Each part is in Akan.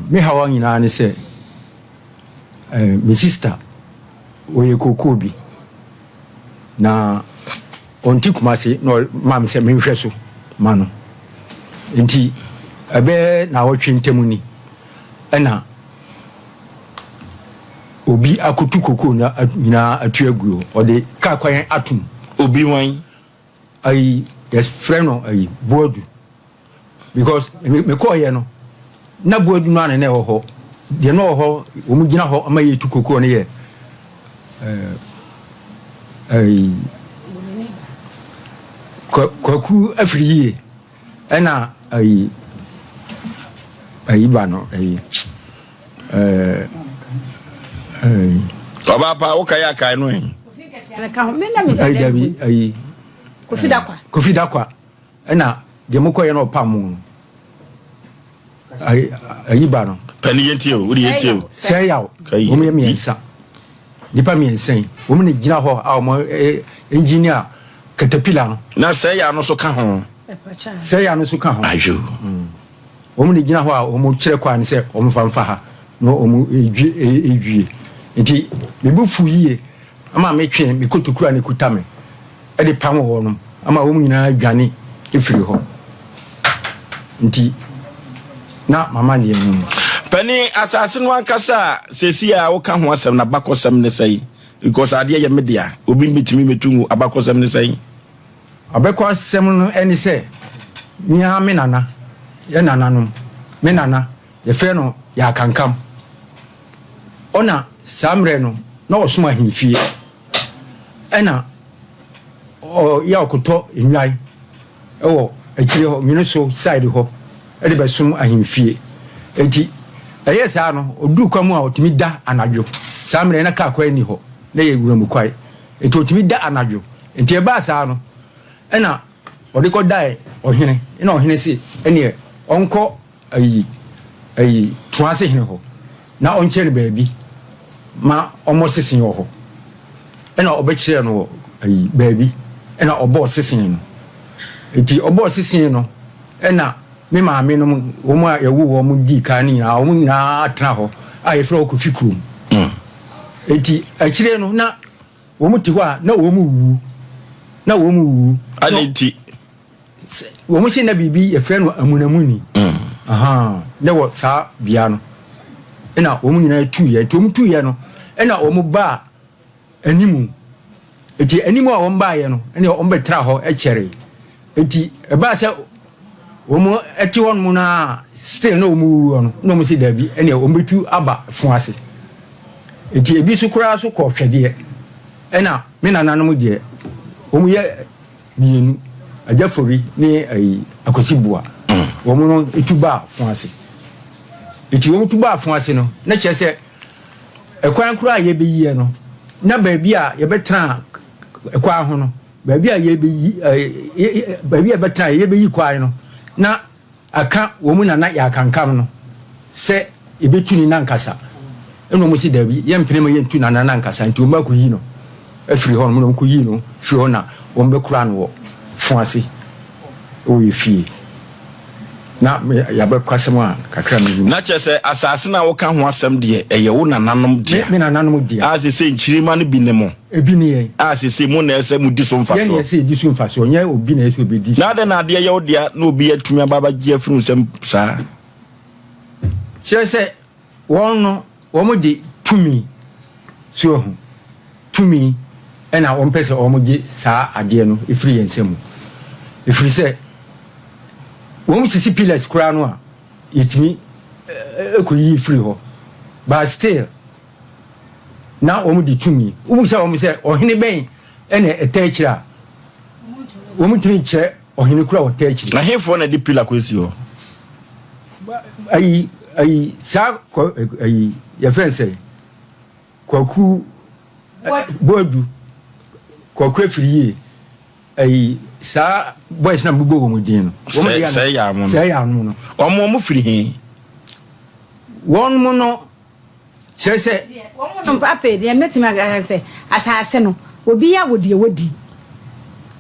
Me haw nyinaa ne sɛ me sister ɔyɛ kookoo bi na ɔnte Kumase na ɔmaa me sɛ menhwɛ so ma no. Nti ɛbɛyɛ naawɔtwe ntam ni ɛna obi akotu kokoo no nyinaa atu agu hɔ. Ɔde kaa kwan atom. Obi hwan? Ayi yɛfrɛ no ayi Boadu. Because mekɔɔyɛ no na Boadu no ana na ɛwɔ hɔ. Deɛ na ɔwɔ hɔ wɔn gyina hɔ ama yɛtu kokoo no yɛ ɛɛ Kwaku afiri yie ɛna ayi ayi ba no ayi ɛɛ ɛɛ. Ɔbaa pa wokae akae no ɛ. Ayi dabi ayi. Kofi Dakwa. Kofi Dakwa ɛna deɛ mokɔyɛ no ɔpam mu no ayi ayi ba no. Pɛni yɛn tie o wode yɛn tie o. Sɛ yaw wɔn yɛ mmiɛnsa nipa mmiɛnsa yi wɔn na gyina hɔ a wɔn engineer katapila no. Na sɛ yaw no so ka ho. Sɛ yaw no so ka ho. Ayo. Wɔn na gyina hɔ a wɔn kyerɛ kwan sɛ wɔn fa nfa ha na wɔn edwie edwie nti me bo fu yie ama me twe me kotoku a na ekuta me de pam wɔn ama wɔn nyinaa dwane firi hɔ nti na mama deɛ no mu. Panin, asase no ankasa a seesei a woka ho asɛm no abakɔsɛm ne sɛn? Because adeɛ yɛ me dea, obi mbɛtumi mmɛtu ngu, abakɔsɛm ne sɛn? Abakɔsɛm no ne sɛ, me ara me nana, yɛn nananom, me nana, yɛfrɛ no Yaakankam. Ɔna saa mmerɛ no na ɔsom ahemfie. Ɛna ɔyɛ ɔkotɔ nnwan wɔ akyire hɔ, nwene so side hɔ de bɛsom ahemfie. Enti ɛyɛɛ saa no, ɔduru kwa mu a ɔtumi da anadwo. Saa mmerɛ na kaa kwan nni hɔ, na ɛyɛ wuram kwae. Enti ɔtumi da anadwo. Enti ɛbaa saa no, ɛna ɔde kɔdae ɔhene, ɛna ɔhene se ɛneɛ ɔnkɔ ayi ayi Toase hene hɔ na ɔnkyerɛ no baabi ma ɔmmɔ sesen wɔ hɔ. Ɛna ɔbɛkyerɛɛ no wɔ ayi baabi ɛna ɔbɔɔ sesen no. Nti ɔbɔɔ sesen no ɛna me maame nom wɔn a yɛwoo wɔn dii kan no nyinaa wɔn nyinaa tena hɔ a yɛfrɛ hɔ Kofi kurom. Nti akyire no na wɔn te hɔ a na wɔn wuwu na wɔn wuwu. Adɛn nti? Wɔn se na biribi yɛfrɛ no amunamuni na wɔ saa bea no ɛna wɔn nyinaa tuiɛ nti wɔn tuiɛ no ɛna wɔn baa animu nti animu a wɔn baeɛ no ɛna wɔn bɛtra hɔ ɛkyɛre nti ɛbaa sɛ wɔn ɛte hɔ nom na still na wɔn wuwu no na wɔn se daabi ɛna wɔn bɛtu aba fo ase nti ebi so koraa so kɔ hwɛdeɛ ɛna me nananom deɛ wɔn yɛ Mmienu, Agya Fori ne ayi Akwasi Boa, wɔn no tu baa fo ase. Eti wɔn tu baa fo ase no, na kyerɛ sɛ ɛkwan koraa a yɛbɛyiɛ no, na baabi a yɛbɛtena kwan ho no, baabi a yɛbɛyi baabi a yɛbɛtena yɛbɛyi kwan no, na Aka wɔn mu na na yɛakankam no sɛ yɛbɛtu ne nankasa. Ɛna wɔn se daabi, yɛmpene ma yɛntu Nana nankasa, nti wɔn bɛkɔyi no afiri hɔ nom, na wɔn kɔyii no firi hɔ na wɔn bɛkora no wɔ fo ase wɔ yɛ fie. Na yɛabɛkwasɛm a kakra menim. Na kyerɛ sɛ asase no a woka ho asɛm deɛ, ɛyɛ wo nananom dea. Me nananom dea. A seesei nkyirimma no bi ne mo. Ebi ne yɛn. A seesei mo na ɛsɛ sɛ mudi so mfasoɔ. Yɛn na ɛsɛ sɛ yɛdi so mfasoɔ, nyɛ obi na ɛsɛ sɛ obedi so. Na adɛn na adeɛ yɛ wo dea na obi atumi aba abɛgye afiri wo nsam saa? Kyerɛ sɛ, wɔn no, wɔde tumi, so wahu, tumi na wɔpɛ sɛ wɔgye saa adeɛ no firi yɛn nsa mu. Ɛfiri sɛ, wɔsisi pillars koraa no a, yɛtumi kɔyiyi firi hɔ. But still, na wɔn de tumi. Wobisa wɔn sɛ ɔhene bɛn na ɛta akyire a, wɔn ntumi nkyerɛ ɔhene kura ɔta akyire. Na hefoɔ na ɛde pila kɔsi hɔ? Ayi ayi saa kɔ ayi yɛfrɛ no sɛ Kwaku Boadu Kwaku Afiriyie ayi saa boys na mebobɔ wɔn din no. Sɛ sɛ yɛ ano no. Sɛ yɛ ano no. Wɔn firi he? Wɔn no Kyerɛ sɛ. Wɔn no afei deɛ mɛtumi aka ne sɛ, asase no, obiara wɔ deɛ wɔdi.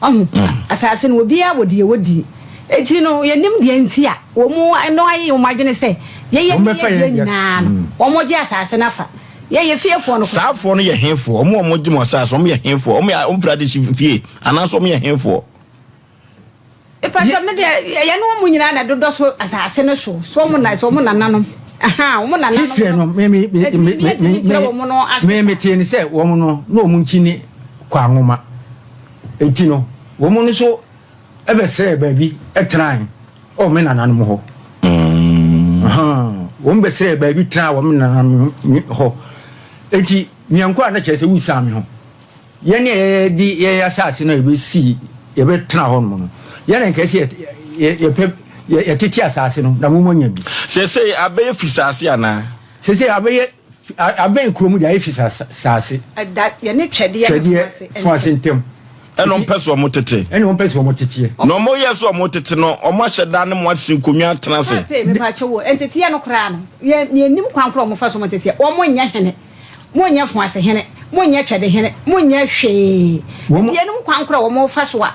Ɔho, asase no, obiara wɔ deɛ wɔdi. Eti no yɛnim deɛ nti a wɔn no ayɛ wɔn adwene sɛ yɛyɛ Wɔn ne bɛfa yɛ deɛ yɛn deɛ. nyinaa no wɔn gye asase no afa. Yɛyɛ fiefoɔ no koraa. Saafoɔ no yɛ hefoɔ? Wɔn a wɔgye mo asase, wɔn yɛ hefoɔ? Wɔn yɛ wɔn firi adehye fie anaasɛ wɔn yɛ hefoɔ? Mpakyɛ me deɛ yɛne wɔn nyinaa na ɛdodɔ so asase no so so wɔn na so wɔn nananom ahaa wɔn nananom History no me me me eti me mi etimi kyerɛ wɔn no ase me me tie ne sɛ wɔn no na wɔn nkyi ne kɔ anwoma eti no wɔn no nso ɛbɛsrɛ baabi ɛtenae ɔ me nananom hɔ mm. wɔn bɛsrɛ baabi tena wɔn nananom hɔ eti miɛnko a na kyerɛ sɛ wusan mi ho. Yɛn a yɛde yɛn asase no a yɛbɛsi yɛbɛtena hɔ nom no, yɛn na nka ɛsɛ yɛpɛ yɛtete asase no na mo anya bi. Seesei abɛyɛ fisaase anaa? Seesei abɛyɛ abɛn kurom deɛ ayɛ fisaase. Ɛda yɛne twɛdeɛ twɛdeɛ fo ase ntam. Ɛna wɔn pɛ sɛ wɔn tete. Ɛna wɔn pɛ sɛ wɔn teteɛ. Na wɔn yɛ sɛ wɔn tete no, wɔn ahyɛ da ne mo asi nkonnwa atena ase. Paape mepa kyɛw o, nteteɛ no koraa no, yɛn yɛnnim kwan koraa wɔn fa so wɔn teteɛ, wɔn nyɛ hene. Monyɛ Foasehene, monyɛ Twɛdehene, monyɛ hwee. Nti yeinom kwan korɔ a wɔfa so a.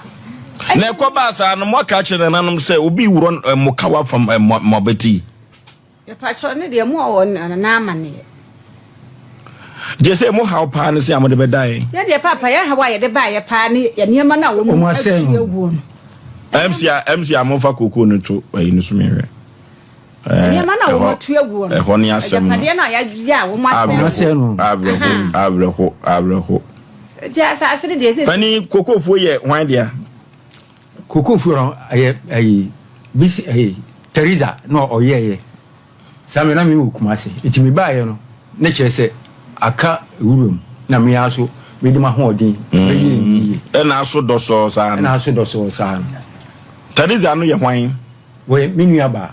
Na ɛkɔbaa saa no, moaka akyerɛ nananom sɛ obi reworɔ mo kawa fam mo abati. Mepakyɛw, ne deɛ mo wɔ nana amaneɛ. Gye sɛ mo haw paa ne sɛ a mode bɛdae. Yɛn deɛ paapa, yɛn haw a yɛde baeɛ paa ne nneɛma no a wɔn ahwie aguo no. MC a MC a momfa kookoo no to ayi no so menhwɛ. Nneɛma no a wɔatu aguo no. Ɛhɔ ne asɛm no. Agyapadeɛ no a yɛayɛ a wɔasɛe no. Awerɛho no. Awerɛho, awerɛho, awerɛho. Nti asase no deɛ sɛ. Pani kokofuo yɛ hwan dea? Kokofuo no ɛyɛ ɛyi bisi ɛyi Teresa na ɔyɛɛyɛ. Saa mmerɛ na me wɔ Kumasi nti me baeɛ no ne kyerɛ sɛ aka wuram na me ara so mede m'ahoɔden bɛyɛ no yie. Ɛna aso dɔsɔɔ saa no. Ɛna aso dɔsɔɔ saa no. Teresa no yɛ hwan? Wɔyɛ me nua baa.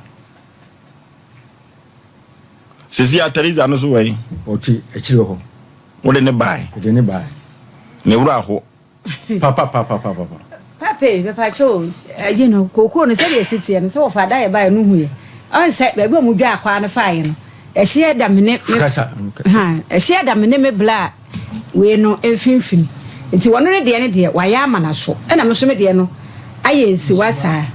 Sisi a Teresa no so wɔ yi. Ɔte akyire hɔ. Wode ne bae. Wode ne bae. Ne wura ho. Papa papa papa papa. Papa yi papa kyɛ o ɛyi no kookoo no sɛdeɛ ɛsi teɛ no sɛ wɔfa da yɛ baeɛ no hu yɛ ɔn sɛ baabi a wɔn dwa akwaa no faeɛ no ɛhyeɛ da me ne me Kasa. ɛhyeɛ da me ne me bla wei no mfimfini. Nti ɔno ne deɛ no deɛ wayɛ ama no aso, ɛna me nso me deɛ no ayɛ nsiwa saa.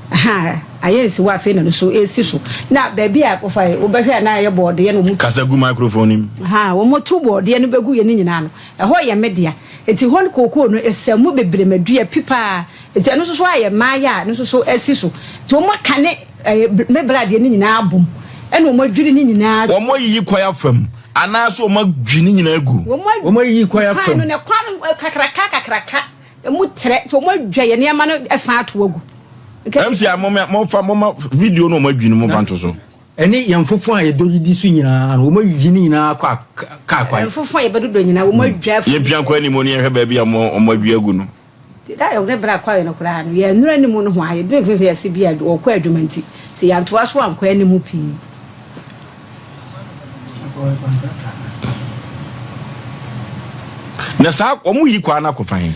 Ahaa, ayɛ nsiwa afei na no so ɛresi so. Na baabi a wɔfa wobɛhwɛ a na ayɛ bɔɔdeɛ na wɔn. Kasa gu microphone no mu. Ahaa, wɔto bɔɔdeɛ no bɛgu yɛ no nyinaa no, ɛhɔ yɛ me dea. Nti hɔ no kookoo no ɛsɛ mu bebree madua pi paa. Nti ɛno nso so ayɛ mmaayɛ a ɛno nso so asi so. Nti wɔn aka ne ɛɛ me bra deɛ no nyinaa abom ɛna wɔn adwiri ne nyinaa. Wɔn ayiyi kwan afa mu anaasɛ wɔn adwiri ne nyinaa agu. Wɔn ayiyi kwan afa mu. Kwan no na kwan no kakraka kakraka emu trɛ nti wɔn adwa yɛ nneɛma no ɛfa ato agu. MC a mo mo fa mo ma video no wɔn adwiri no mo fa nto so. Ɛne yɛn mfofo a yɛdɔ didi so nyinaa no, wɔayiyi ne nyinaa kɔ kaa kwan. Mfofo a yɛbɛdodɔ nyinaa, wɔadwa afi. Yɛmpia nkɔ anim ne yɛnhwɛ baabi a wɔadua agu no. Nti da a yɛne bra kɔeɛ no koraa no, yɛannuru anim nohoa, yɛduruu mfimfini ase bi a wɔkɔ adwuma nti, nti yɛantoa so ankɔ anim pii. Na saa wɔyi kwan no akɔfa he?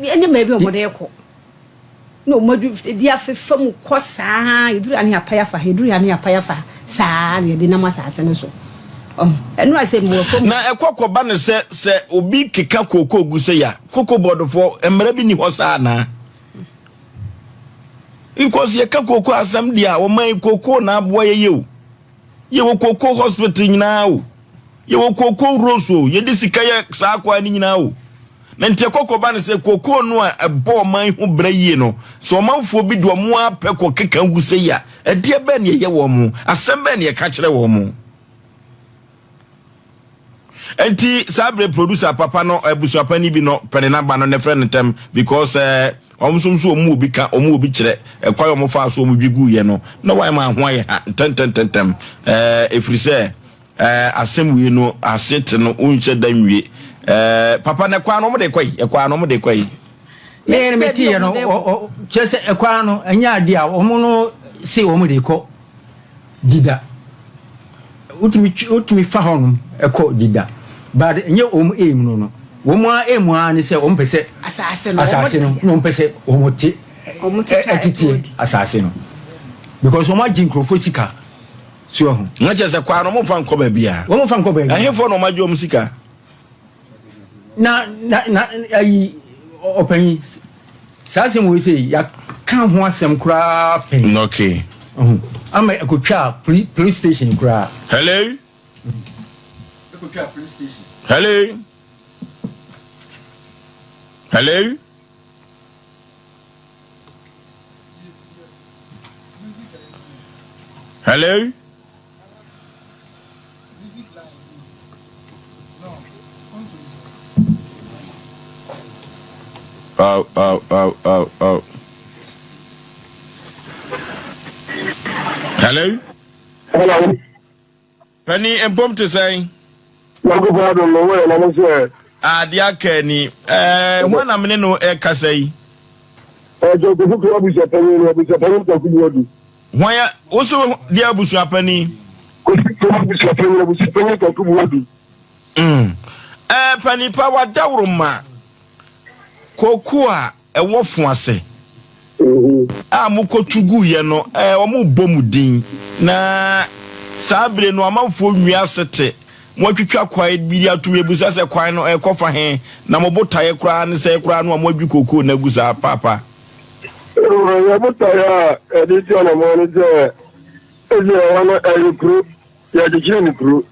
Ɛnyɛ baabi a wɔde rekɔ. Na wɔn adu de afefa mu kɔ saa, yɛduru ha ne yɛapae afa ha, yɛduru ha ne yɛapae afa ha, saa na yɛde nam asase no so. Ɔho, ɛno a sɛ mewɔ fam. Na ɛkɔ kɔba no sɛ, sɛ obi keka kookoo gu sɛ ya, koko bɔɔdofoɔ, mmara bi nni hɔ saa anaa? Because yɛka kookoo asɛm deɛ a, ɔman yi kookoo na aboa yɛyɛ o. Yɛwɔ kookoo hospital nyinaa o. Yɛwɔ kookoo roads o. Yɛde sika yɛ saa kwan no nyinaa o. Na nti ɛkɔ kɔba no sɛ kookoo no a ɛbɔ ɔman ho bra yie no, sɛ ɔmanfoɔ bi de wɔn ara pɛ kɔkeka gu sei a, ɛdeɛ bɛn na ɛyɛ wɔn? Asɛm bɛn na yɛka kyerɛ wɔn? Nti saa bere producer papa no abusuapani bi no pɛ ne namba no ne frɛ no ntɛm because eh, wɔn nso nso wɔn mu obi ka wɔn mu obi kyerɛ ɛkwan wɔn faa so wɔn dwi gu yɛ no na wɔn ama ho ayɛ ha ntɛntɛntɛntɛm ɛɛ efiri sɛ Ɛɛ asɛm wei no ase te no wonhyɛ da nwie. Ɛɛ papa na ɛkwan no wɔn de kɔ yi ɛkwan no wɔn de kɔ yi. Me no me teɛ no ɔ kyerɛ sɛ ɛkwan no ɛnyɛ adeɛ a wɔn no se wɔn de kɔ dida. Wotumi wotumi fa hɔ nom ɛkɔ dida but ɛnyɛ wɔn aim no no wɔn a aim ara ne sɛ wɔn pɛ sɛ asase no asase no na wɔn pɛ sɛ wɔn te ɛtete asase no because wɔn agye nkurɔfoɔ sika. So wahu? Na kyerɛ sɛ kwaa no wɔmfa nkɔ baabiara. Wɔmfa nkɔ baabiara. Ɛhefoɔ na wɔagye wɔn sika? Na na na ayi ɔpanyin saa asɛm wei sɛ yɛaka. Yɛaka ho asɛm koraa pɛn. Okay. Ama ɛkɔtwaa police station koraa. Hello? Ɛkɔtwaa police station. Hello? Hello? Hello? Oh, oh, oh, oh, oh. Hello? Hello. Penny mpom te sɛn? Nyankopɔn adom no woyɛ na mo so ɛ? Adeɛ aka ni. Ɛɛ, hwan na mene no ɛkasa yi? Ɛjɔ Kofi Kuro abusuapanyin no, abusuapanyin Kwaku Buadu. Hwan ya, wo so deɛ abusuapanyin? Kofi Kuro abusuapanyin, abusuapanyin Kwaku Buadu. Mm. Ɛɛ, panipa wadaworo ma koko a ɛwɔ fo ase a mokɔtu guiɛ no, wɔbɔ mo din, na saa bere no amanfoɔ nwi ase te moatwitwa kwae bi de atom yɛbisa sɛ kwan no ɛrekɔfa he, na mo botaeɛ koraa ne sɛ koraa no a moadwi kookoo no agu saa paapa. Yɛn botaeɛ a yɛde tu anamɔn ne sɛ, ɛsɛ ɛhɔ no ɛyɛ kuro, yɛkyekyere no kuro.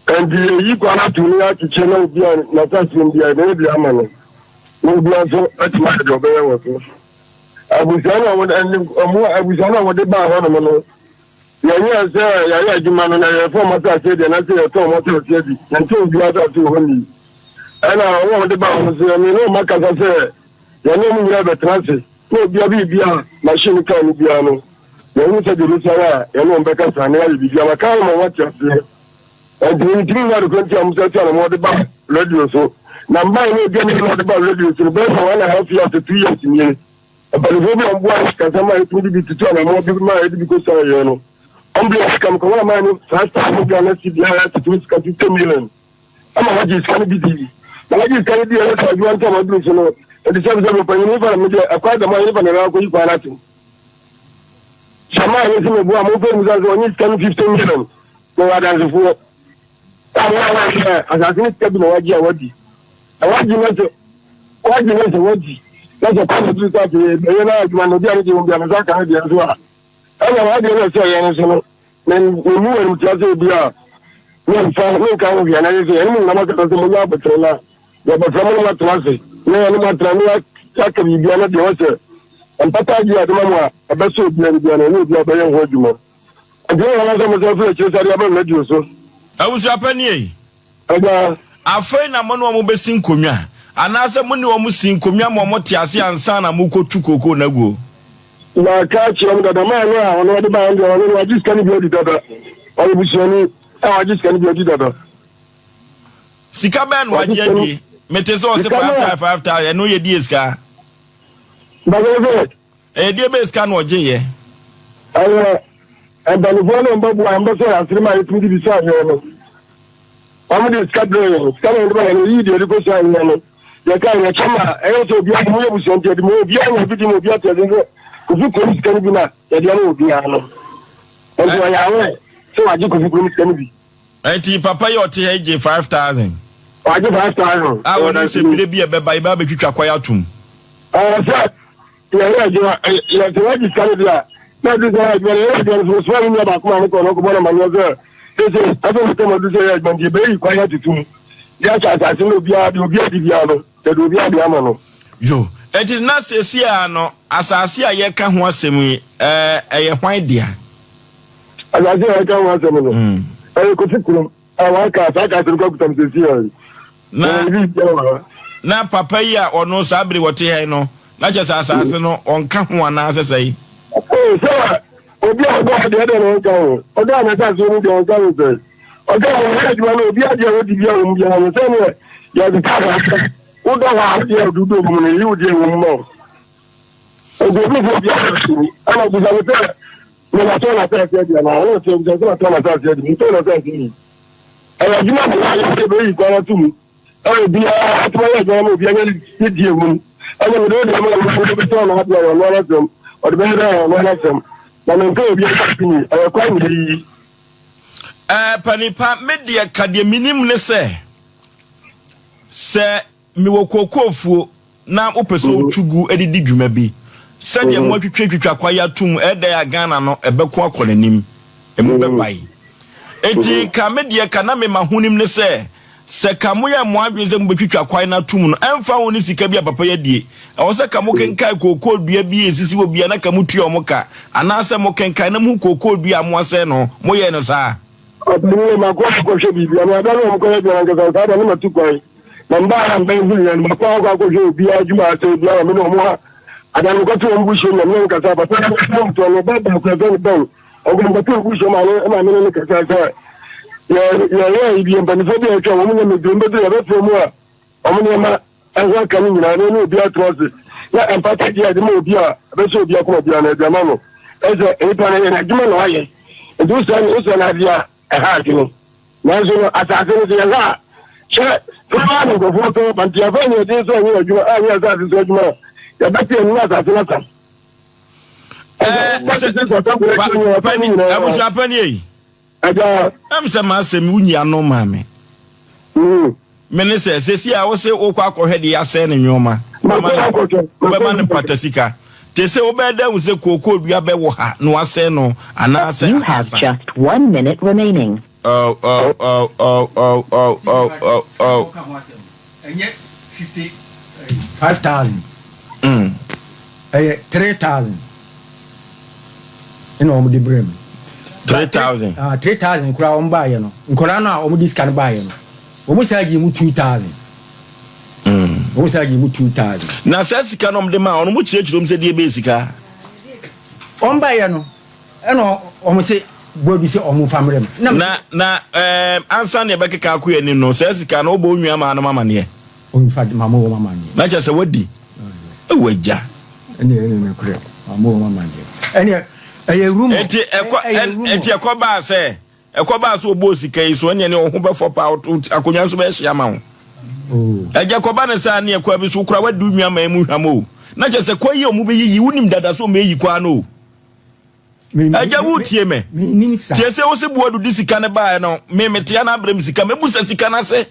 Enti yɛyi kwan ato ne akyekyere na obi a n'asase mu biara yɛbɛyɛ bi ama no, na obiara nso atumi ayɛ deɛ ɔbɛyɛ wɔ so. Abusua no a wɔde ɛne wɔn abusua no a wɔde baa hɔnom no, yɛnyɛɛ sɛ yɛayɛ adwuma no na yɛrefa wɔn asase adi anaasɛ yɛtɔn wɔn asase adi. Yɛntɔn obiara asase wɔ hɔ nni. Ɛna wɔn a wɔde baa hɔ no nso, yɛne wɔn akasa sɛ yɛne wɔn nyinaa bɛtena ase na obiara biribi a machine kaa no biara no, Yɛahu sɛ deɛ ɛbɛsi ara a, yɛne wɔn bɛkasa na yɛayɛ biribi ama kan ma wɔate aseɛ. Ɛnti mentumi nhu ade korɔ nti a wɔsan tu anamɔ de ba radio so. Na mbaeɛ no ɛdi anim na wɔde ba radio so no, bɛyɛ sɛ one and a half years to 2 years nie. Mpanimfoɔ bi a wɔboa yɛn sikasɛm ma yɛtumi de bi tutu anamɔ bi ma yɛde bi kɔsuaeɛ yɛn no, wɔn bia sika mekɔwɔ aman no saa star no Ghana cedi a yɛatutu sika 50 million ama wɔgye sika no bi dii. Na wɔgye sika no di ɛyɛ sɛ adwuma ntam aduru so no, ɛnti sɛ sɛ mpanyin nifa na medeɛ ɛkwan dɛm a yɛnifa na ɛbɛkɔ yi kwan no atom. Sama ne se meboa mo mfa mmusa sɛ ɔnye sika no 15 million na ɔwɔ adansefoɔ a wɔn a sɛ asase no sika bi na wagye a wadi na wagye na sɛ wagye na sɛ wadi na sɛ kwan duru sɛ afei ɛyɛ na adwuma no obi a ne deɛ wɔn bi a ne nsa ka ne deɛ nso a ɛna wadeɛ na sɛ ɛyɛ no so no na memu wɔn animtia sɛ obi a memfa menka ho hwee anaasɛ sɛ yɛne mo nyinaa makasa sɛ monyɛ abɔkyerɛ no a yɛbɛfrɛ mo no moatena ase na yɛne mo atena na yɛaka biribia no deɛ wɔ sɛ mpata agye ade ma mo a ɛbɛsɛ obiara no biara no ɛne obiara bɛyɛ ho adwuma nti ne wɔn sɛ mo sɛ firi akyire sɛ de aba radio so. Abusuapɛ nie. Agya. Afei na mo ne wɔn bɛsi nkonnwa, anaasɛ mo ne wɔn sii nkonnwa ma wɔte ase ansa na morekɔtu kookoo no aguo? Maka akyerɛ mo dada, maa no a ɔno ɔde baeɛ no deɛ, ɔno no wagye sika no bi adi dada. Ɔyɛ busuani a wagye sika no bi adi dada. Sika bɛn na wagye adie? Mete sɛ ɔse 5000 5000, ɛno yɛ die sika? Bàbá sɛ. Ɛyɛ deɛ bɛyɛ sika na ɔgyeeɛ? Ɛyɛ mpanimfoɔ ne mbɛboa a mbɛsɔ yɛn asene ma yɛtumi de bi sɔ ahwɛ no. Wɔn de sika brɛ yɛn, sika na wɔde ba yɛn no, yɛyi deɛ yɛde kɔsua ahwɛ no. Yɛka yɛn kyɛ ma ɛyɛ sɛ obiara mo yɛ busua nti yɛde ma obiara nya bi di ma obiara te ase sɛ Kofi kurom sika no bi na yɛde ama obiara no. Nti wɔyɛ awɛ sɛ wagye Kofi kurom sika no bi. Nti papa yi a ɔte ha yi gye 5000. Wagye 5000. A wɔnim sɛ bere bi a ɛbɛba yɛbɛba abɛtwitwa kwae atom. Ɛwɔ sɛ Yɛyɛ adwuma, yɛ sɛ wagye sika no deɛ a, na adu sɛ yɛ adwuma no, yɛyɛ adwuma no so, mesoma me nua baako ma no kɔ na ɔkɔbɔ no amanneɛ sɛ, seesei afei na tam adu sɛ yɛyɛ adwuma nti yɛbɛyi kwan atoto mu de ahyɛ asase no obiara deɛ obiara di biara no, yɛde obiara deɛ ama no. Yo, enti na seesei ara no, asase a yɛreka ho asɛm yi, ɛɛ, ɛyɛ hwan dea? Asase a yɛreka ho asɛm no, ɛyɛ Kofi kurom. A waka saa kasa no kɔ kutam seesei ara yi. Na na papa yi a ɔno saa bere wɔte ha yi no, na kyerɛ sɛ asase no ɔnka ho anaasɛ sɛe? Oo, sɛ obi a ɔdɔ adeɛ deɛ na ɔnka ho. Ɔdɔ a n'asase wɔ mu deɛ ɔnka ho sɛe. Ɔka ho ɔyɛ adwuma no obi adeɛ a wɔdi bi a wɔn biara no sɛdeɛ yɛde ka asase wodɔ hɔ a adeɛ a ɔdodɔ mu no yi wo deɛ wɔ mu ma wo. Nti obi fo obiara ɛna obisa no sɛ na matɔn n'asase adi anaa? Ɔno ɔte obisa sɛ matɔn n'asase adi, metɔn n'asase ni. Ɛyɛ adwuma na yɛayɛ sɛ yɛbɛyi kwan ato mu ɛwɔ obiara atoma yɛ adwuma ma obiara nya ne die wɔ mu. Ɛna mede wo deɛ ma no, ɔno bɛtɔn n'adeɛ a ɔno ara asɛm, ɔde bɛyɛ dɛ ɔno ara asɛm. Na mentɔn obiara asase ni, ɛyɛ kwan na yɛyi. Ɛɛ, panipa, me deɛ ka deɛ menim ne sɛ, sɛ Mewɔ kookoofuo na wopɛ sɛ wotu gu de di dwuma bi. Sɛdeɛ moatwitwatwitwa kwaeɛ atom, ɛdɛn a Ghana no ɛbɛko akɔ n'anim, ɛmu bɛbae. Enti ka me deɛ ka na me m'ahonim ne sɛ, sɛ ka moyɛ mo adwene sɛ mobɛtwitwa kwae no atom no, ɛmfa ho ne sika bi a papa yi adie, ɛwɔ sɛ ka mokenkae kookoo dua bi a ɛsisi hɔ biara na ka motua wɔn ka, anaasɛ mokenkae na mohu kookoo dua a moasɛe no, moyɛɛ no saa? Ɔpanyin, makɔ akɔhwɛ biribi, ɛna ɛda no a wɔkɔyɛ adwuma no ankasa, saa da no matu kwan. Na mebaa ha mbɛn hu yɛn, makɔ akɔ akɔhwɛ obiara adwuma asɛe biara ma me ne wɔn a ada no mekɔto wɔn busuo mu na me ne wɔn kasa. Papa no bɛtɔ ntɔ no ba baako yɛfrɛ no Ben, ɔkɔ mekɔto wɔn busuo ma no ma me ne no kasa sɛ yɛ yɛyɛ yi bi mpanimfoɔ bi a atwa wɔn nyɛ mebiri mbɛduru yɛbɛfrɛ mu a wɔn nneɛma ɛho aka no nyinaa na ɛne obi atena ase na mpata deɛ ɛde ma obi a ɛbɛsɛ obi akoma biara no ɛde ama no ɛsɛ nipa no yɛ n'adwuma na wayɛ nti wosɛ wosɛ no adeɛ a ɛha adwene Nanso no, asase no so yɛhwɛ a, hwɛ, dodoɔ na nkurɔfoɔ tɔ, ma nti yɛmfa nyɛ den sɛ ɔnyɛ adwuma a nyɛ asase so adwuma a, yɛbɛte anim asase no asa. Abusua pani ei. Ɛm sɛ m'asɛm wonyi ano maa me. Me ne sɛ, sɛsi a wose wokɔ akɔhwɛ deɛ yɛasɛe ne nnoɔma, wobɛma no mpata sika. Te sɛ wobɛyɛ dɛ ahu sɛ kookoo dua bɛwɔ ha na wasɛe no anaasɛ You have asa. just one minute remaining. Oh, oh, oh, oh, oh, oh, oh, oh, oh. Ɛnyɛ 55,000. Ɛyɛ 3,000. Ɛna wɔn de brɛ me. 3,000. Ah, 3,000 koraa wɔn baayɛ no. Nkwadaa no a wɔn de sika no baayɛ no, wɔn saa gye mu 2,000. Wɔn saa gye mu 2,000. Na saa sika no wɔn de maa wɔn, wɔn kyerɛkyerɛ wɔn sɛ deɛ ɛbɛyɛ sika. Wɔn baayɛ no, ɛna wɔn se boadu sɛ wɔn nfa mmerɛ mu. Na na ɛɛ ansa na yɛbɛkeka akɔ yɛn anim no, saa sika no wɔbɔ wo nua maa no amaneɛ. Ɔnfa ma mo wɔn amaneɛ. Na kyerɛ sɛ wadi. Ɛwɔ agya. Ɛne ɛne ne korɛ ma mo wɔn amaneɛ. Ɛne ɛyɛ rumor. Eti ɛkɔ eti ɛkɔ baa sɛ ɛkɔ baa sɛ ɔbɔɔ sika yi so ɛne ɛne ɔho bɛfɔ paa akonnwa nso bɛhyɛ ama wo. Ɛgya kɔba ne saa ne ɛkɔ bi so kora wadi wo nua man mu hwam o. Na kyerɛ sɛ kɔ yi a ɔmo bɛyiyi wonim dada so ɔmo bɛyi kɔ ano o. Agya wo tie me. Tie sɛ wo se Boadu de sika no baeɛ no me metea no abrɛ me sika mɛbu sa sika no ase.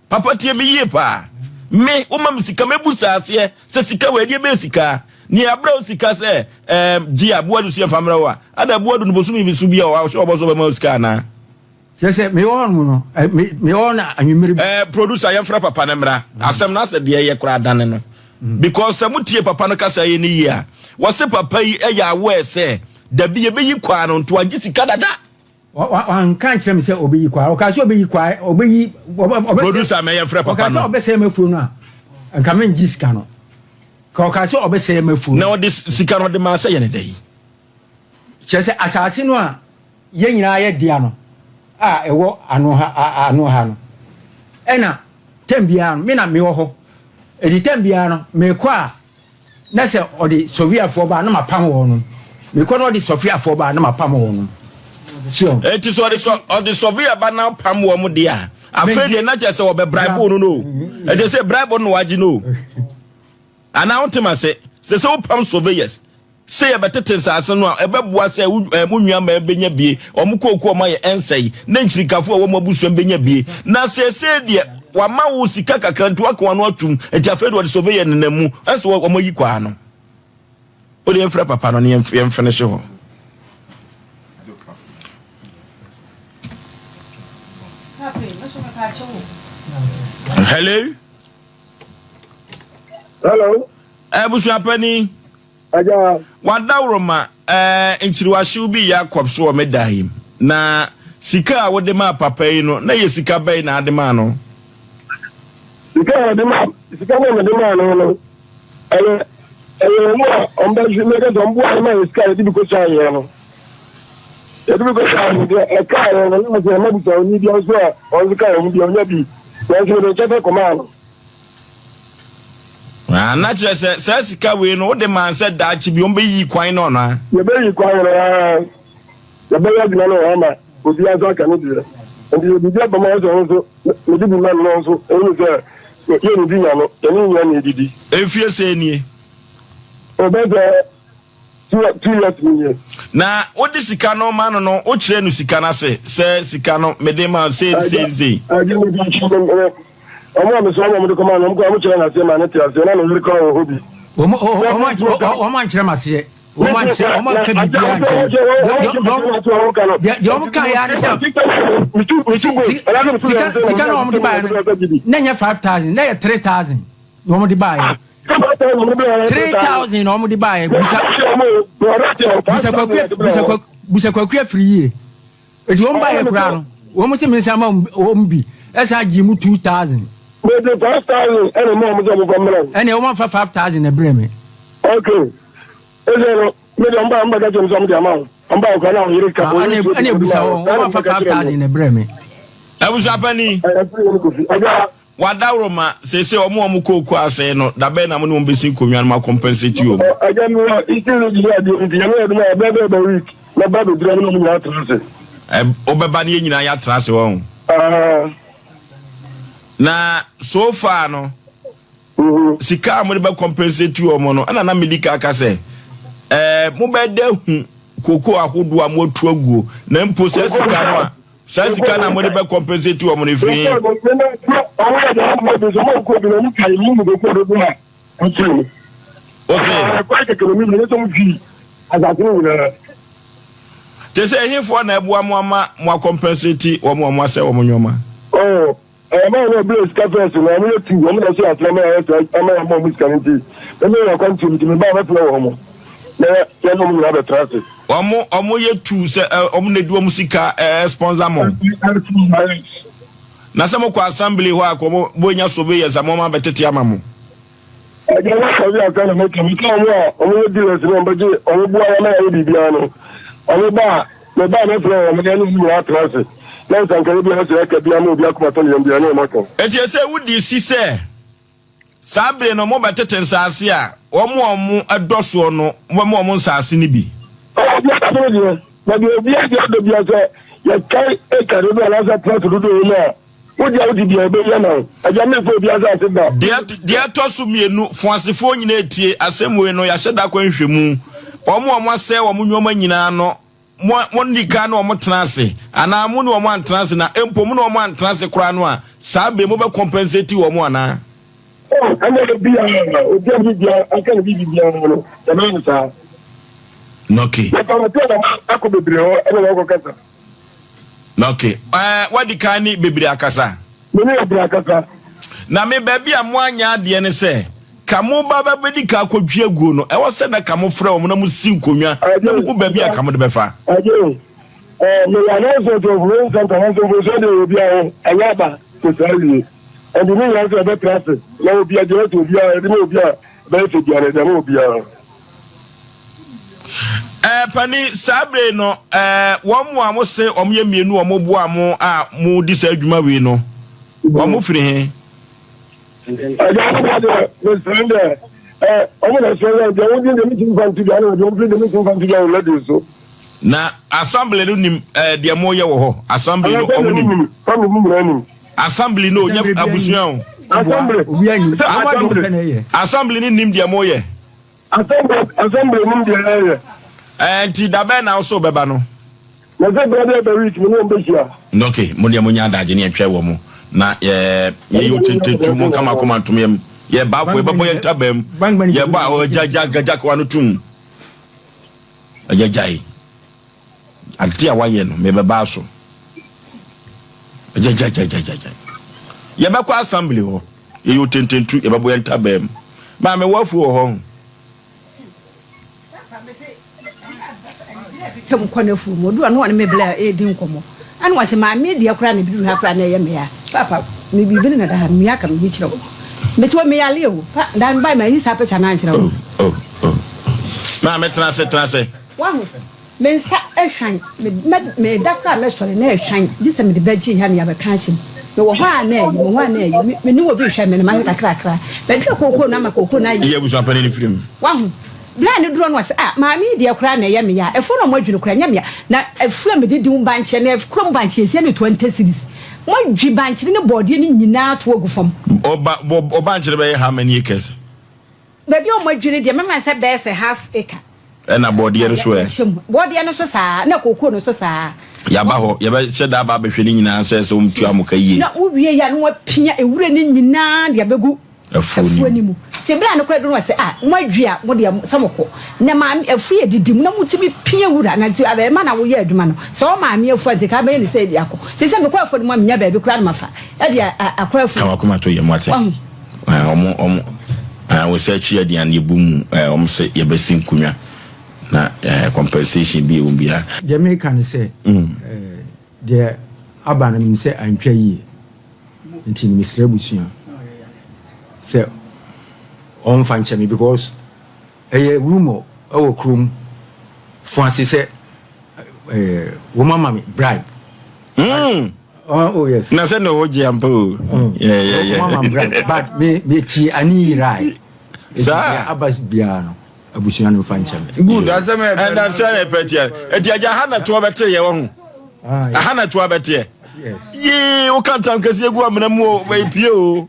Papa tie me yie paa. Me, woma me sika, mɛbu saa aseɛ sɛ sika wei ɛdeɛ bɛyɛ sika. Nea abrɛ wo sika sɛ ɛɛm gye a Boadu so yɛmfa mmerɛ wo a, ada Boadu no bosome bi so bi a ɔhyɛ ɔbɔ so ɔbɛma wo sika anaa? Kyerɛ sɛ mewɔ hɔ nom no, mewɔ hɔ no anwummere bi. Eh, producer yɛmfrɛ papa no mmra. Asɛm no asɛ deɛ ɛyɛ koraa dane no. Because sɛ motie papa no kasa yɛ no yie a, wɔse papa yi ɛyɛ aware sɛ dabi yɛbɛyi kwaa no nti wagye sika dada. Wanka nkyerɛ me sɛ ɔbɛyi kwaa. Ɔkaa sɛ ɔbɛyi kwaa, ɔbɛyi. Producer mɛ yɛmfrɛ papa no. Ɔkaa sɛ ɔbɛsɛe m'afuo no a, nka mengye sika no. Ka ɔkaa sɛ ɔbɛsɛe m'afuo no. Na ɔde sika no ɔde maa sɛ yɛ ne dɛ yi. Kyerɛ sɛ asase no a yɛn nyinaa yɛ dea no a ɛwɔ ano ha ano ha no, ɛna tɛm biara no me na mewɔ hɔ. Eti tɛm biara no mekɔ a Na sɛ ɔde Sofiafoɔ ba a, na mapam wɔn. Mekɔ na ɔde Sofiafoɔ ba a, na mapam wɔn. So. Eti sɛ ɔde sɔ ɔde Sofia ba na apam wɔn deɛ a, afei deɛ na kyerɛ sɛ ɔbɛ bribe no no. Ɛkyɛ sɛ bribe no na wagye no. Anaa wontem ase sɛ sɛ wopam surveyors Sɛ yɛbɛtete nsase no a, ɛbɛboa sɛ wo eh, wo nuammaa bɛnya bie, wɔn kooko a wɔayɛ ɛnsɛe, na nkyirikafo a ɛwɔ mo abusua mu bɛnya bie. Na seesei deɛ, wɔama wo sika kakra nti woaka w'ano atom, nti afei deɛ wɔde surveyor nenam mu, ɛsɛ wɔ wɔn ayi kwaa no. Wode yɛmfrɛ papa no na yɛmfenehye hɔ. Hello? Hello? Abusua panin. Agya. W'adaworoma eh, nkyiriwahyew bi reyɛ akɔ so wɔ me da yi mu. Na sika a wode maa papa yi no, na ɛyɛ sika bɛn na ade maa no? Sika a ɔde maa, sika no a mede maa no no, ɛyɛ ɛyɛ wɔn a wɔn bɛ hwɛ mɛka sɛ wɔn boa yɛn ma yɛ sika a yɛde bi kɔ sua yɛn no. Yɛde bi kɔ sua yɛn deɛ ɛka yɛn no na sɛ ɛma busa oni bi nso a wɔn nso ka wɔn bi ɔnya bi. Nanso mede nkyɛn fɛ kɔmaa no. Ah, na kyerɛ sɛ saa sika wei no wode maa sɛ daakye bi wɔbɛyi kwan no anaa? Yɛbɛyi kwan no aa yɛbɛyɛ adwuma no wɔ hɔ ma obiara nso aka ne deɛ. Nti sɛ biribi aba mu a sɛ ɔno nso mede bi ma no na ɔno nso ɛhu sɛ yɛnnidi nya no, yɛne ne nua na ɛdidi. Mfie sɛn nie? Ɔbɛsɛ 2 years ni nie. Na wode sika no ma no no, wokyerɛ no sika no ase sɛ sika no mede ma sei ne sei ne sei? Agye mede kyerɛ no, ɔmo a mesoma ma ɔmo de kɔma no, ɔmo koraa ɔmo kyerɛ no aseɛ ma no te aseɛ, na ne yere koraa wɔ hɔ bi. Wɔn wɔn ankyerɛ m aseɛ. Wɔn ankyerɛ wɔn anka biribiara ankyerɛ me. Deɛ deɛ wɔn ka yɛ ne sɛ sika sika na wɔn de baeɛ no na nyɛ 5,000, na yɛ 3,000 na wɔn de baeɛ. 3,000 na wɔn de baeɛ. Bisa bisa kwaku bisa kwaku bisa kwaku afiri yie. Eti wɔn baeɛ koraa no wɔn sɛ mensa ma wɔn bi ɛsan gye mu 2,000. Mede 5,000 ɛna mu a wɔn sɛ wɔn fa mmerɛ. Ɛna wɔn afa 5,000 na ɛbrɛ me. Okay. Ɛsɛ no mede wɔn ba wɔn bɛka kyerɛ me sɛ wɔn de ama wo. Wɔn ba okura na wɔn yere ka. Ɛna ɛna ebusa wɔn wɔn afa 5,000 na ɛbrɛ me. Abusuapani. Ɛfiri wɔn kofi. Ɛgya. Wadaworoma, seesei wɔn a wɔn kooko asɛe no, dabɛn na mo ne wɔn besi nkonnwa no ma compensate wɔn? Ɛgya mi wɔ Eastern Region yɛ adeɛ nti nyame yɛ adum a ɛbɛɛ bɛɛ bɛ week na ba bɛdura mi na wɔn nyinaa atena ase. Ɛ wobɛba ne yɛn nyinaa yɛatena ase wɔn. Na so far no, sika a mode bɛ compensate wɔn no, ɛna na medi ka ka sɛ ɛɛ mobɛda hu kooko ahodoɔ a moatu aguo na mpo sɛ sika no a Saa sika na mode bɛ compensate wɔn no firi he? Ose. Te sɛ ɛhefoɔ na ɛboa mo ama mo akɔmpensate wɔn a wɔasɛ wɔn nneɛma? Ɛyɛ maa na ɔbrɛ sika fɛs no, wɔn yɛ tu, wɔn na ɛhyɛ aseɛ ama yɛ sɛ ama yɛ ama wɔn sika no nti, ɛmɛ yɛ akwantuo nti, meba a mɛfrɛ wɔn na yɛ ne wɔn nyinaa bɛtra ase. Wɔn wɔn yɛ tu sɛ ɛ wɔn na di wɔn sika ɛ sponsor mo. Na sɛ mo kɔ assembly hɔ a kɔ mo mo nya surveyors a mo ma bɛtete ama mo. Ɛdeɛ na sɔre ansa na mɛka meka wɔn a wɔn yɛ dealers no wɔn bɛgye wɔn boa yɛn ma yɛayɛ biribiara no wɔn ba a meba a mɛfrɛ wɔn na yɛne wɔn nyinaa atena ase na nsankaeɛ biara sɛ yɛka biara ma obi akoma tɔ ne yam biara ne wɔn aka. Enti ɛsɛ wodi si sɛ saa bere no mobɛtete nsaase a wɔn a wɔdɔ soɔ no mobɛma wɔn nsaase no bi. Obiara ne deɛ, na deɛ obiara deɛ ɔdɔ biara sɛ yɛkae acre dodoɔ anaasɛ plot dodoɔ wɔ mu a, Wo deɛ wode deɛ ɛbɛyi ama wo. Agya memfa obi asase da. Deɛ ɛtɔ so mienu, Foasefoɔ nyinaa tie asɛm wei no, yɛahyɛ da akɔ nhwehwɛmu. Wɔn a wɔasɛe wɔn nnoɔma nyinaa no, mo, monni kan ne wɔn tena ase, anaa mo ne wɔn antena ase, na mpo mo ne wɔn antena ase koraa no a, saa bere mobɛ compensate wɔn anaa? Oh, ɛnna obiara, obiara biribiara, aka ne biribi biara no, yɛbɛyɛ no saa. Okay. Yɛfa no sɛ akɔ bebree hɔ ɛna wɔakɔ kasa. Ok, ɛɛ wadi kan ne bebree akasa. Me ne bebree akasa. Na me baabi a mo anyɛ adeɛ ne sɛ, ka mo ba bɛbɛdi ka akɔdwi aguo no, ɛwɔ sɛ na ka mo frɛ wɔn na mo si nkonnwa na mo hu baabi a ka mo de bɛfa. Ɛgye, ɛɛ meyɛ announcement wɔ Fuwen Center nanso mfomsoɔ deɛ wɔ obiara ho, ɛnyɛ aba kò saa wie. Ɛnti ne nyinaa sɛ yɛbɛtra ase na obiara gyina sɛ obiara yɛde ma obiara bɛyɛ sɛ biara yɛde ama obiara. Ɛɛ panin, saa bere no, ɛɛ wɔn a mo se wɔn yɛ mienu wɔn boa mo a mo di saa adwuma wei no, wɔn firi he? Ɛgya wɔn ba deɛ, mesrɛ dɛ, ɛɛ wɔn na ɛsrɛ yɛn deɛ wɔn din deɛ metumi fa nto dwa na deɛ wɔn firi deɛ metumi fa nto dwa wɔ radio so. Na assembly no nim ɛɛ deɛ mo yɛ wɔ hɔ, assembly no wɔn nim. Assembly no nyinaa nim. Assembly no nyɛ abusua o. Assembly, sɛ assembly. Assembly no nim deɛ mo yɛ. Assembly assembly nim deɛ yɛyɛ. Ɛɛ nti da bɛn na wosɛ wobɛba no? Na sɛ berɛ bi ɛbɛ week me ne wɔn bɛhyia. Ok, mo deɛ mo nya adagye ne yɛntwɛn wɔ mo na yɛ yɛ otententu mo nka mo akoma ntom yɛm yɛ baafo yɛbɛbɔ yɛn ntabaa mu yɛbɔ a ɔgya gya gya kewa no tum agya gyae. Ade a wayɛ no, mebɛba so. Gyagyagyagyagya. Yɛbɛkɔ assembly hɔ. Yɛyɛ otententu, yɛbɛbɔ yɛn ntabaa mu. Maame, w'afuo wɔ hɔ ho. Twam kɔ n'afuo mu. Ɔduru hɔ no, ɔne me bla redi nkɔmmɔ. Ɛna ɔse, maame deɛ koraa na ɛbɛduru ha koraa na ɛyɛ me ya. Papa, me biribi no na ɛda ha, mia ka meyi kyerɛ wo. Mete hɔ meyale o. Pa, da no bae manyi saa picture no ankyerɛ wo. Oh, oh, oh. Maame, tena ase, tena ase. Wahu? Me nsa hwan, me, mɛ, meda koraa a mɛsɔre na ɛhwan, gye sɛ mede bɛgye ha na yɛabɛka ahyem. Mewɔ hɔ a na ayi, mewɔ hɔ a na ayi. Me, me ne obi rehwɛ me no, mayɛ kakrakra. Bɛdwene kookoo no ama kookoo no ayɛ. Yi abusuapanin no firi mu. Wahu? Berɛ a ne duro no, ɔse, ah, maame yi deɛ koraa na ɛyɛ me ya. Afuo no a moadwene koraa, ɛnyɛ me ya. Na afuo a mede di ho bankye, na kurom bankye yɛsia no 20 cedis. Moadwi bankye ne bɔɔdeɛ no nyinaa ato agu fam. Ɔba, bɔ, ɔbankye no bɛyɛ how many acres? Baabi a wɔadwiri deɛ, mɛma no sɛ bɛyɛ sɛ half acre. Ɛna bɔɔdeɛ no so ɛ? Bɔɔdeɛ no so saa, na kookoo no so saa. Yɛaba hɔ, yɛbɛhyɛ da aba abɛhwɛ ne nyinaa sɛ sɛ wɔtua mo ka yie. Na wowie yɛ a, na wɔapia ewura no nyinaa de abɛgu. Afuo no mu. Nti berɛ a no koraa duru no ɔsɛ ah mo adwi a mo deɛ sɛ mo kɔ na maame afu yɛ didi mu na mo tumi pia wura na nti abɛɛma na woyɛ adwuma no sɛ wo maame afu a nti ka bɛyɛ ne sɛ ɛdi akɔ nti sɛ mekɔ afuo no mu a menya baabi koraa na mafa ɛde akɔ afuo. Ka wakoma to yam wate. Wahu. Ɔmo ɔmo wo sɛ akyi aduane yɛbu mu ɔmo sɛ yɛbɛsi nkonwa na compensation bi ɛwɔ biara. Deɛ meka ne sɛ deɛ aba no menim sɛ antwa yie nti no mesrɛ abusua sɛ ɔmfa nkyɛ me because ɛyɛ rumor ɛwɔ kurom fo ase sɛ wɔn ama me bribe. Oh, oh yes. Na sɛ na ɔgye ampa o. Yeah, yeah, yeah. Wɔn ama me bribe but me me tie ani yirae. Saa. Aba biara no abusua no nfa nkyɛ me. Good asɛm a ɛfɛ. Ɛna sɛ na ɛpɛ tiɛ. Eti agya ha na toɔ bɛte yɛ wɔ ho. Aha na toɔ bɛteɛ. Yee woka ntam kɛseɛ gu amena mu o bɛyɛ pie o.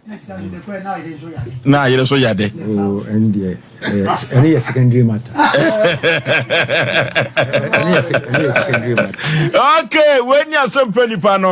Na ayere so yade. Oh, ɛn deɛ ɛne yɛ secondary matter. Ɛne yɛ secondary matter. Okay, wei ni asɛm pɛ nipa no.